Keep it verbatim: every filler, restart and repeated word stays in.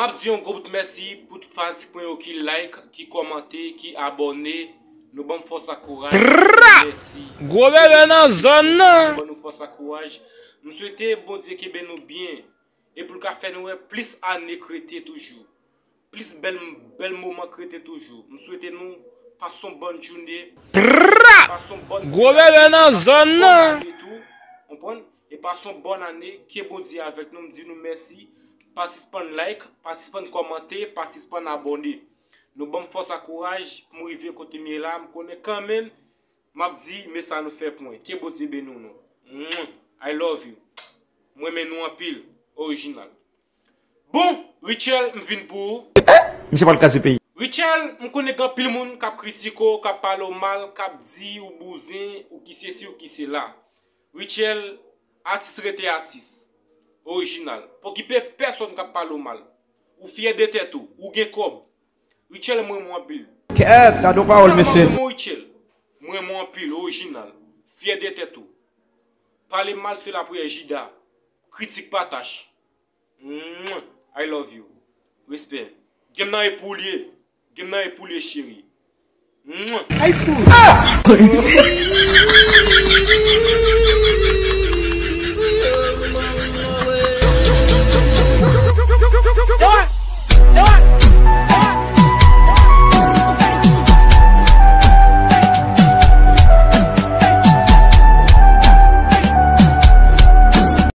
M ap di yon gwo bout mèsi pou tout fanatik mwen yo ki like, ki kòmante, ki abòne. Nou ban m fòs ak kouraj. Mèsi. Gwo bebe nan zòn nan. Ban nou fòs ak kouraj. M swete Bondye kenbe nou byen. E pou l ka fè nou wè plis ane k rete toujou. Plis bèl, bèl moman k rete toujou. M swete nou pase yon bòn jounen. Pase yon bòn gwo bebe nan zòn nan. Konprann? E pase yon bòn ane. Ke Bondye avèk nou. M di nou mèsi. Pa sispann like, pa sispann kòmante, pa sispann abòne. Nou ban m fòs ak kouraj pou m rive kote m ye la. M konnen kanmenm, m ap di, men sa nou fè pou mwen. Ke Bondye beni nou. Mwah. I love you. M renmen nou anpil. Orijinal. Bon, Rutshelle, m vin pou ou. Misye pral kraze peyi. Rutshelle, m konnen gen anpil moun k ap kritike w, k ap pale w mal, k ap di ou bouzen, ou ki sesi, ou ki sela. Rutshelle, atis rete atis. Orijinal. Pa okipe pèsonn k ap pale w mal. Ou fyè de tèt ou, ou gen kòb. Rutshelle, m renmen w anpil. Kèt, gade yon pawòl, mesye. Rutshelle, m renmen w anpil, orijinal. Fyè de tèt ou. Pale mal, se lapriyè Jida. Kritik pa tach. Mwah. I love you. Respè. Gen m nan e pou l ye. Gen m nan e pou l ye, cheri. Mwah. Ay fou.